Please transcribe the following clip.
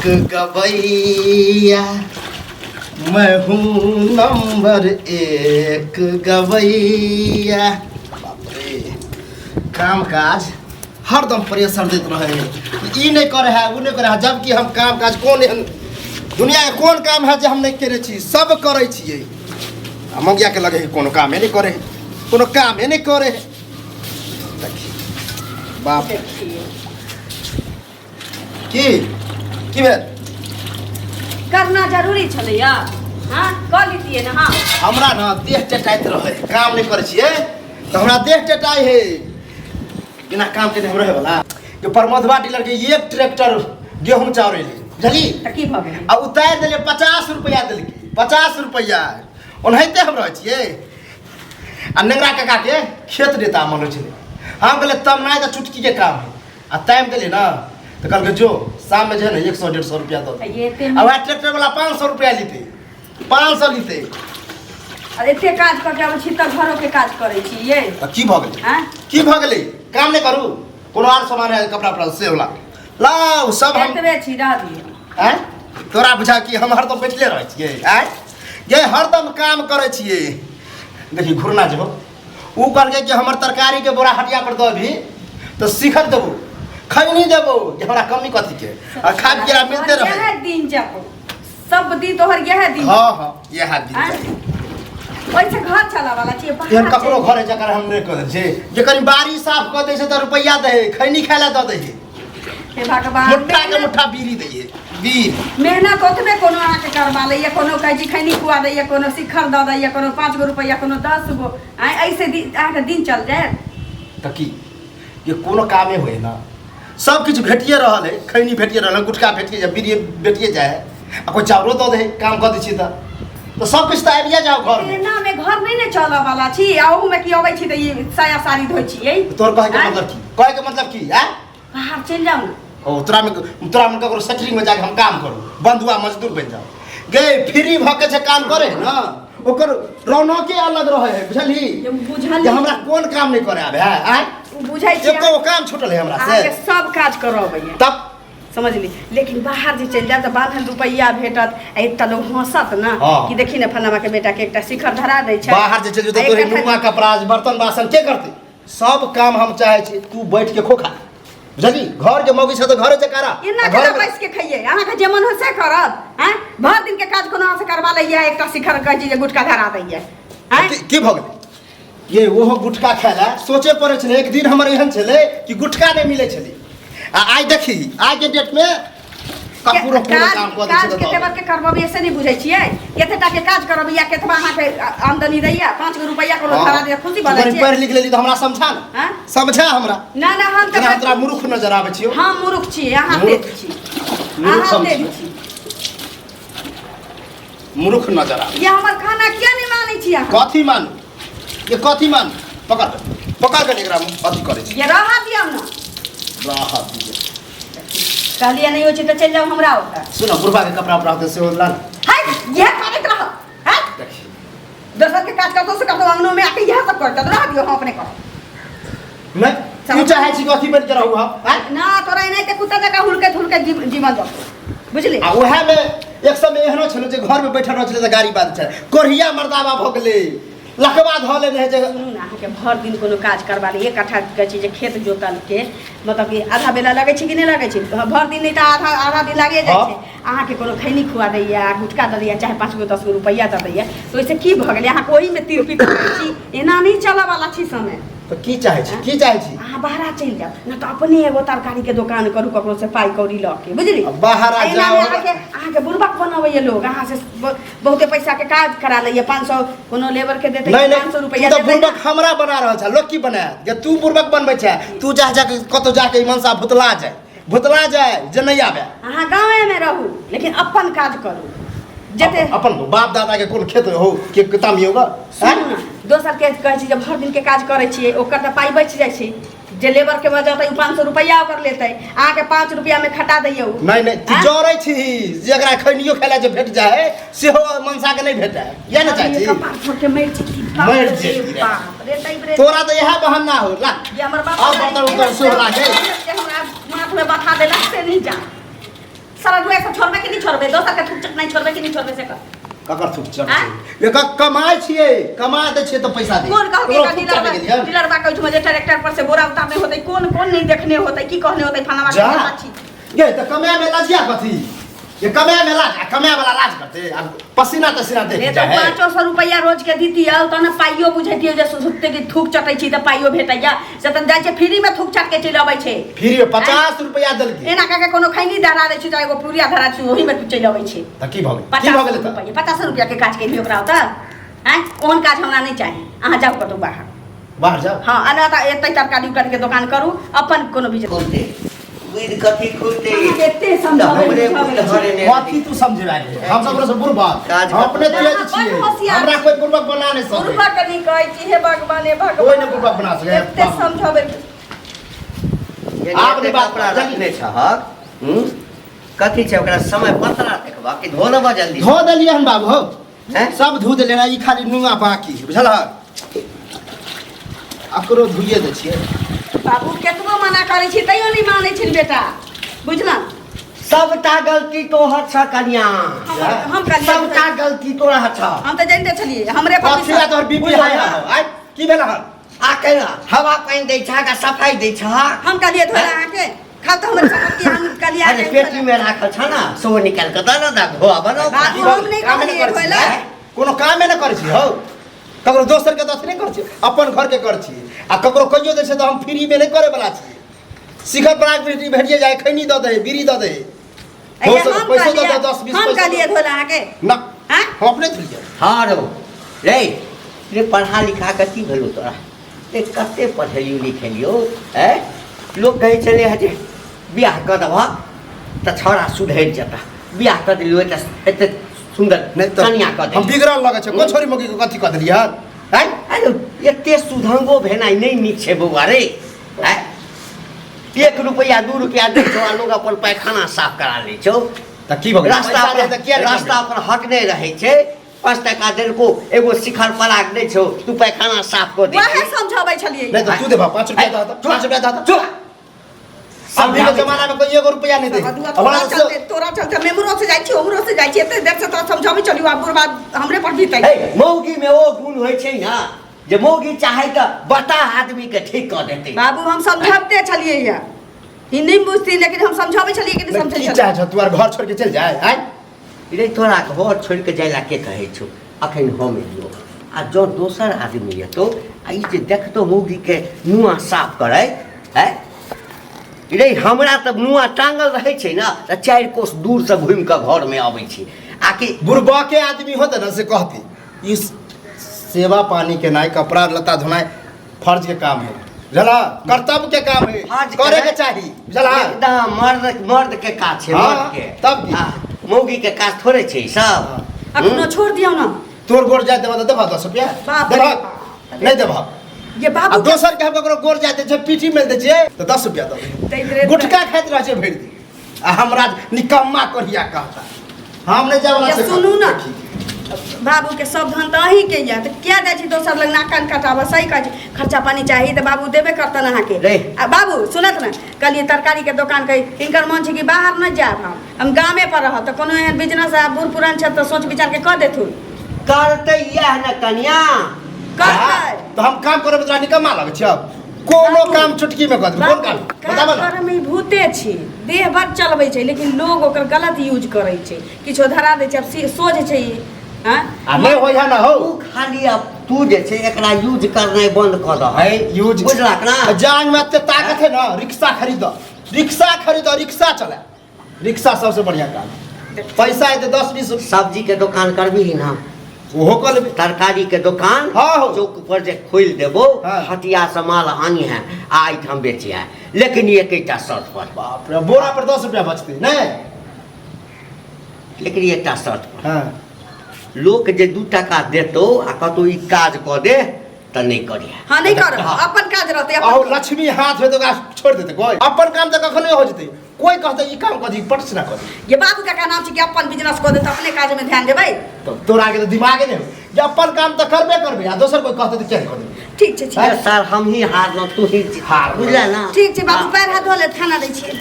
एक गवैया, मैं हूँ नंबर एक गवैया। बाप रे, काम काज हरदम प्रेशर दैत रहे है, ई नहि करे है, ओ नहि करे है, जबकि हम काम काज कोन एहन दुनिया के कोन काम है जे हम नहि केने छी, सब करै छियै। आ मौगिया के लगे है कोनो कामे नहि करे है, कोनो कामे नहि करे है। देखी बाप देखियौ। की की भेल? करना जरूरी छलैया, हाँ कऽ लीतियै ने। हाँ हमरा ने देह टेटाइत रहै, काम नहि करै छियै तऽ हमरा देह टेटाइ है। बिना काम के हम रहे वाला जो प्रमोदवा डीलर के एक ट्रैक्टर गेहूं चाउर एलै, बुझली? तऽ की भऽ गेलै? आ उतारि देलियै, 50 रुपैआ देलकै, 50 रुपैआ। ओनाहिते हम रहै छियै। आ नेंगरा काका के खेत रेता मन छलै, हम कहलियै तब नहि तऽ चुटकी के काम है। आ टाइम देलियै ने तऽ कहलकै जो शाममे जे है ने 100 150 रुपया दऽ तऽ ये एते आ वएह ट्रैक्टर वाला 500 रुपया लेतै, 500 लेतै। आ एते काज कऽ के अबै छी तऽ घरोके काज करै छी ये। तऽ की भऽ गेलै? आँय? की भऽ गेलै? काम नहि करू? कोनो आर सामान है, कपड़ा उपड़ा से होला, लाउ सब हम। एतबे छी, रह दियौ। आँय, तोरा बुझा कि हम हरदम बैठले रहै छियै? आँय गे, हरदम काम करै छियै। देखी घुरना जेबो, उ कहलकै कि हमर तरकारीके बोरा हटिया पर दऽ अबही तऽ शिखर देबो, खैनी देबो, जे हमरा कमी कथीके आ खा पी मिलते रहे। इएह दिन जब सब दिन तोहर इएह दिन। हाँ, इएह दिन। आँय? ओहिसँ घर चलावला छियै बाहर। एहन ककरो चलि घर है जकर हम नहि कऽ दै छै, जे कनि बाड़ी साफ कऽ दै छै तऽ रुपैआ दै है, खैनी खाय लए दऽ दै है। हे भगवान! मुट्ठा के मुट्ठा बीड़ी दै है, बीड़। मेहनत ओतबे कोनो अहाँके करबा लैए, कोनो कहै छी खैनी खुआ दैए, कोनो शिखर दऽ दैए, कोनो 5 गो रुपैआ, कोनो 10 गो। आँय, ऐसे दिन अहाँके दिन चल जायत? तऽ की ये कोनो कामे होय ना, सब किछु भेटिए रहल है, खैनी भेटिए रहल है, गुटखा भेटिए जाए, बीड़ी भेटिए जाए है, आ कोइ चाउरो दऽ दे, काम कऽ दै छियै तऽ सब किछु तऽ आबिए जाओ घरमे। एना में घर नहि ने चलऽ वाला छी। आ ओहू में की अबै छी तऽ ई साया साड़ी धोइ छियै। तोहर कहैके आँय? मतलब की? कहैके मतलब की? आँय? बाहर चलि जाउ ने। ओ तोरामे ककरो सेटरिंग में जाके हम काम करू, बंधुआ मजदूर बनि जाउ? गे, फ्री भऽ के जे काम करे है ना, ओकर रौनके अलग रहे है, बुझलही? जे बुझल जे हमरा कोन काम नहि करे आबे है? आँय? बुझै छी। एको काम छूटल है हमरा से? अहाँके सब काज करऽ अबैया। तब? समझली, लेकिन बाहर जे चलि जायब तऽ बान्हल रुपैआ भेटत आ एकटा लोग हँसत ने कि देखी ने फलाना के बेटा के एकटा शिखर धरा दै छै। बाहर जे चलि जेतौ, आ तोरे एकटा नुआ कपड़ा, बर्तन बासन के करतै? सब काम हम चाहे छी, तू बैठ के खो खा, बुझली? घर के मौगी छै तऽ घरे जकारा। एना केना बैस के खइयै? अहाँके जे मन हो से करब? आँय, भरि दिन के काज कोनो अहाँ से करबा लैया, एकटा शिखर कहै छी जे गुटखा धरा दैया। आँय? की भऽ गेलै ये? ओहो गुटखा खाय लए सोचे पड़ै छलै। एक दिन हमर एहन छलै कि गुटखा नहि मिलै छलै, आ आइ देखी, आइके डेटमे ककरो कोनो काज काम कऽ दै काज छै तऽ कते दऽ बार के करबबियै से नहि बुझै छियै? कते टा के काज करबियै, केतबा अहाँके आमदनी दैया? 5 गो रुपैआ कोनो हाँ। धरा दैया, खुशी तू भऽ जाइ कनि छियै। पढ़ि लिख लेली तऽ हमरा समझा ने। आँय? समझा हमरा। ना ना, हम जेना तऽ तोरा मूर्ख नजर आबै छियौ। हम मूर्ख छी, अहाँ मूर्ख। तेज छी। मूर्ख अहाँ हम तेज छी। छी। मूर्ख नजर आबै। ये हमर खाना किया नहि मानै छी अहाँ? कथी मानू ये, कथी मानू? पकड़ पकड़ के एकरा अथी करै छी। ये रहऽ दियौ ने। रहऽ दियौ। कहलियै नहि होइ छै तऽ चलि जाउ हमरा ओतऽ। सुन, बुढ़बा के कपड़ा उपड़ा होतै सेहो ला ने। है इएह करैत रहब है? देखी। दोसर के काज करतो से करतो, अंगनो में आके इएह सब करत। रह दियौ, हम अपने करब। नहि, तू चाहै छी कथी बनि के रहू हम? आँय? ना, तोरा एनाहिते कुत्ता जकाँ हुलकैत हुलकैत जीवन जतौ, बुझली? आ उएहमे एक समय एहनो छलै जे घरमे बैठल रहै छलै तऽ गाड़ी बात छै, कोढ़िया मर्दाबा भऽ गेलै, लकवा धऽ लेने है जे। सुनू ने, अहाँके भरि दिन कोनो काज करबा ली, एक कट्ठा कहै छै जे खेत जोतलके, मतलब कि आधा बेला लगै छै कि नहि लगै छै? भरि दिन नहि तऽ आधा आधा दिन लागे जाइ छै। अहाँके कोनो खैनी खुआ दैया, गुटखा दऽ दैया, चाहे 5 गो 10 गो रुपैआ दऽ दैया, तऽ ओहिसँ की भऽ गेलै? अहाँ ओहिमे तिरपित रहै छी। एना नहि चलऽवला छी समय। तऽ की चाहै छी, की चाहै छी? अहाँ बाहरा चलि जाउ, नहि तऽ अपने एगो तरकारीके दोकान करू ककरोसँ पाइ कौड़ी लऽ के, बुझली? आ बाहरा एनामे जाउ। अहाँके बुड़बक बनबैया लोग, अहाँ से बहुते पैसा के काज करा लैया। 500 कोनो लेबर के देतै, नहीं नहीं, 500 रुपैआ तू तऽ देतै। बुड़बक हमरा बना रहल छ, लोग की बनायत? जे तू बुड़बक बनबै छै, तू जा जाके कतौ जाके ई मनसा भुतला जाए, भुतला जाए जे नहीं आबे। अहाँ गाँवे में रहू, लेकिन अपन काज करू जते अपन बाप दादा के कोन खेत हो के किताब होगा? सुनू ने, दोसर के कहै छी जे भरि दिन के काज करै छियै, ओकर तऽ पाइ बचि जाइ छै। जे लेबर के बजतै ओ 500 रुपैआ ओकर लेतै, अहाँके 5 रुपैआ में खटा दैयौ। नहीं नहीं, तू आँय? जरै छी, जेकरा खैनियो खाय ला जे भेट जाए सेहो मनसा के नहीं भेटे, इएह ने चाहै छी? कपार फोड़ के मरि जेती। बाप मरि रे जेती रे। बाप रे, तै रे। तोरा तऽ इएह बहाना हो ला। ये हमर बाप आब बर्तन उर्तन सेहो लागे। जे हमरा माथ में बैठा देलक से नहीं जा। सारा दुआ सब छोड़बे कि नहीं छोड़बे दोसर के थूक चटनाई छोड़बे कि नहीं छोड़बे से कह ककर थूक चट आँय? एकर कमाइ छियै, कमा दै छियै तऽ पैसा दे। कोन कहके ककरो का थूक डीलर चटै गेलियै हन? डीलर बा कहै जे ट्रैक्टर पर से बोरा उतारने होतै, कोन कोन नहीं देखने होतै, की कहने होतै फलाना जा। के छी। गे तऽ कमाए में लाजिया कथी? ये कमाए में लाज आ कमाए वाला लाज करते आ पसीना तसीना देख ले जाइ तऽ है। 500 रुपैआ रोज के दीतियै तहन पाइयो बुझैतियै जे सुते के थूक चटै छी तऽ पाइयो भेटैया, से तऽ जाइ छै फ्री में थूक चट के चलि अबै छै। फ्री में 50 रुपैआ देलकै। एना कऽ के कोनो खैनी धरा दै छै तऽ एगो पुरिया धरा छै ओही में तू चलि अबै छै। तऽ की भऽ गेलै? की भऽ 50 गेलै तऽ? रुपैआ 50 रुपैआ के काज केलियै ओकरा ओतऽ। आँय ओहन काज हमरा नहि चाही, अहाँ जाउ कतहु बाहर। बाहर जाउ? हँ आ नहि तऽ एतै तरकारी उकारी के दोकान करू अपन कोनो बिजनेस। खुलते बुद्धि कथी खुलते? अहाँके एते समझाबै हमरे बुझाबै बुद्धि छी। हरेने कथी तू समझेबा गे? हम सब से बुड़बक काज हम अपने कर। तेज बड़ छियै, होशियार हमरा छी। कोई बुड़बक बना नहीं सकै। बुड़बक नहीं कहै छी, हे भगवान हे भगवान। कोई नहीं बुड़बक बना सकै। एते समझाबै। आब नहि बात कपड़ा जल्दी। रखने छहक कथी छै ओकरा समय पतरा देखबा कि धो लेबा जल्दी? धो देलियै हन बाबू हौ। हैं? सब धो देलियै हन, ई खाली नुआ बाकी है, बुझल हन? अकरो धोइए दै छियै। बाबू केतबो मना करै छी तैयो नहि मानै छिन बेटा, बुझल? सबटा गलती तोहर छ कनिया। हम कहलियै सबटा गलती तोरा छ। हम तऽ जानिते छलियै हमरे पर कथी ला तोहर बीपी हाई हौ? आइ की भेल हन? आ केना हवा पानि दै छह का सफाई दै छह? हम कहलियै धोला अहाँके खाउ तऽ हमर संपत्ति, हम कहलियै अरे पेटी में राखल छ ना सो निकाल के दऽ ना धोआ बनाओ। बाबू, हम नहि कामे नहि कहलियै करै छी, धोला। आँय? कोनो कामे नहि करै छी हौ, ककरो दोसर के तऽ अथी नहि करै छी, अपन घर के करै छी। आ ककरो कहियो दै छै तऽ हम फ्री में नहि करे वाला छी। शिखर पराग भेटी भेटिए जाए, खैनी दऽ दे, बीड़ी दऽ दे, अइया हम पैसो दऽ कहलियै दे, 10 20 हम पैसो कहलियै दऽ दे। धोला अहाँके ना। आँय? हम अपने धोलियै। हाँ रौ रे रे पढ़ा लिखा के की भेलौ तोरा? रे कते पढ़ेलियौ लिखेलियौ? ऐ लोक कहै छलै हँ जे बियाह कऽ देबह तऽ छौड़ा सुधरि जेता, बियाह कऽ देलियौ तऽ एते सुन्दर नहि तऽ कनिया कऽ हम देलियौ। बिगड़ल लगै छै कोन छोरी मौगी के कथी कऽ देलियै हन? आँय? अरे एते सुधंगो भेनाइ नहि नीक छै बौआ रे। आँय 1 रुपैआ 2 रुपैआ दै छौ आ लोग अपन पैखाना साफ करा लै छौ। तऽ की भऽ गेलै? रास्ता पैसा पर रहै तऽ किया नहि रास्ता पर हक नहि रहै छै, 5 टका देलको एगो शिखर पराग दै छौ तू पैखाना साफ कऽ दै वएह छी। समझाबै छलियै। नहि तऽ तू देबह 5 रुपैआ दऽ दऽ, 5 रुपैआ दऽ दऽ। चुप। अभी के जमाना में कोई 1 रुपया नहीं दे। तोरा चलते, तोरा चलते हम एम्हरो से जाइ छी ओम्हरो से जाइ छी, एते देर से तोरा समझाबै छलियौ आ बुढ़बा हमरे पर बीतै। हे मौगी में ओ गुण होइ छै ना जे मौगी चाहे तऽ बता आदमी के ठीक कऽ देतै। बाबू हम समझाबते छलियै या ई नहीं बुझती, लेकिन हम समझाबै छलियै कि नहीं समझै की छलियै। चाहे छौ तू आर घर छोड़ के चल जाए? आय रे तोरा घर छोड़ के जाय ला के कहै छौ? अखन हम एलियो आ जँ दोसर आदमी एतौ आ ई जे देखतौ मौगी के नुआ साफ करै है रे, हमरा तऽ नुआ टांगल रहै छै ने तऽ 4 कोस दूर से घुमि कऽ घरमे अबै छी आ कि बुढ़बा के आदमी होते ना से कहती ई सेवा पानी के नाई कपड़ा लत्ता धोनाई फर्ज के काम है, बुझला? कर्तव्य के काम है, फर्ज के करे के नहीं। चाही, बुझला? एकदम मर्द मर्द के काज छै, हाँ, मर्द के। तब की? हाँ, मौगी के काज थोड़े छै ई सब। अखनो छोड़ दियौ ना। तोर गोर जाय देबह तऽ देबह 10 रुपया? बाप रे देबह? बाप। नहीं देबह। ये बाबू आ दोसर के हम ककरो गोर जाय दै छियै, पीठी मेल दै छियै तऽ 10 रुपया दऽ दैत दै। रे। गुटखा खाइत रहै छै भरि दिन आ हमरा निकम्मा कोढ़िया कहता। हम नहि जाय वाला ये छै। सुनू ना। देखी। बाबू के सब धन तऽ अहीं के यऽ, तऽ किया जाइ छी दोसर लग नाक कान कटाबऽ? सही कहै छी, खर्चा पानी चाही तऽ बाबू देबे करतन अहाँके। रे। आ बाबू सुनत ने, कहलियै तरकारी के दोकान कही, हिनकर मन छै कि बाहर नहि जायब, हम गामे पर रहब, तऽ कोनो एहन बिजनेस आ बूढ़ पुरान छै तऽ सोच विचार के कऽ देथुन। करतै इएह ने कनिया। करतै। तऽ हम काम करबै तोरा निकम्मा लगै छै? कोनो बाबू, काम चुटकी में कऽ देबै। कोन काम काम बताबऽ ना। करऽ में ई भूते छै, देह बड चलबै छै, लेकिन लोग ओकर गलत यूज करै छै, किछो धरा दै छै, आब सोझ छै ई, आँय? आ नहि होइ है ना हौ। तू खाली अब तू जे छै एकरा यूज करनाइ बंद कऽ दह। है यूज बुझलक ना? जांग में एते ताकत है ना, रिक्शा खरीद, रिक्शा खरीद, रिक्शा चला, रिक्शा सबसे बढ़िया काम है। पैसा एते 10 20। सब्जी के दोकान करबही ना? ओहो कऽ लेबै। तरकारी के दोकान। हाँ हो। चौक पर जे खोलि देबो। हाँ। हटिया से माल आनी है आ एहिठाम बेची है, लेकिन एकेटा शर्त पर। बाप रे, बोरा पर 10 रुपया बचतै नहीं? लेकिन एकटा शर्त पर। हाँ। लोक जे 2 टका देतौ आ कतौ ई काज कऽ दे तऽ नहि करिहे। हाँ नहीं करब। हाँ। अपन काज रहतै अहो अपन। लक्ष्मी हाथ में तो ओकरा छोड़ देतै कोई, अपन काम तऽ कखनो हो जेतै। कोई कहतै ई काम कऽ दी, पट से ना कऽ दी। ये बाबू का नाम छै कि अपन बिजनेस कऽ देतै, अपने काज में ध्यान देबै। तऽ तोरा के तऽ दिमागे नहि हो जे अपन काम तऽ करबे करबै आ दोसर कोई कहतै तऽ किया नहि कऽ देबै। ठीक छै, ठीक। अरे सर, हम ही हारलहुँ, तू ही हार। बुझले ना? ठीक छै बाबू, पैर हाथ धो ले, खाना दै छियै।